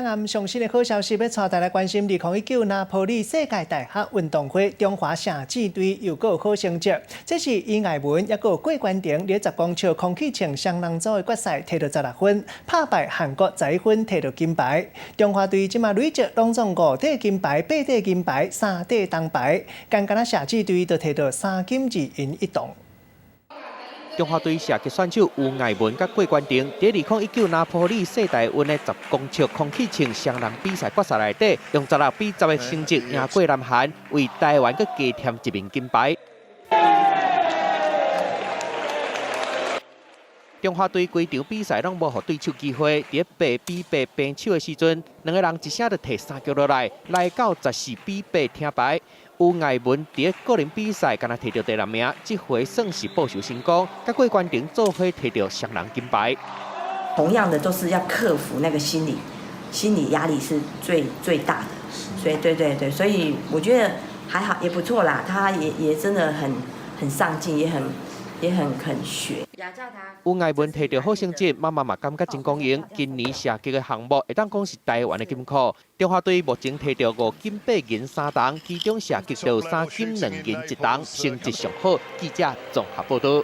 暗上新的好消息，欲帶大家來關心2019拿坡里世界大學運動會，中華射擊隊又閣有好成績。這是余愛文，抑閣有郭冠廷，佇10公尺空氣槍雙人組的決賽，摕著16分，拍敗韓國11分，摕著金牌。中華隊這馬累積攏總五塊金牌、八塊銀牌、三塊銅牌，干焦射擊隊就摕著三金二銀一銅。中華隊射擊選手吳愛文佮郭冠廷，佇2019拿坡里世大運的10公尺空氣槍雙人比賽決賽內底，用16比10的成績贏過南韓，為台灣閣加添一面金牌。中華隊規場比賽攏無予對手機會，佇8比8平手的時陣，兩个人一聲就提三局落來，來到14比8聽牌。吳愛文佇個人比賽干焦摕著第六名，這回算是報仇成功。佮郭冠廷做伙摕著雙人金牌。同樣的都是要克服那個心理壓力是最最大的，所以對對對，所以我覺得還好，也不錯啦。他也真的很上進，也很肯學。吳愛文摕著好成績，媽媽嘛感覺真光榮。今年射擊的項目會當講是台灣的金庫。中華隊目前摕著五金八銀三銅，其中射擊就三金兩銀一銅，成績上好。記者綜合報導。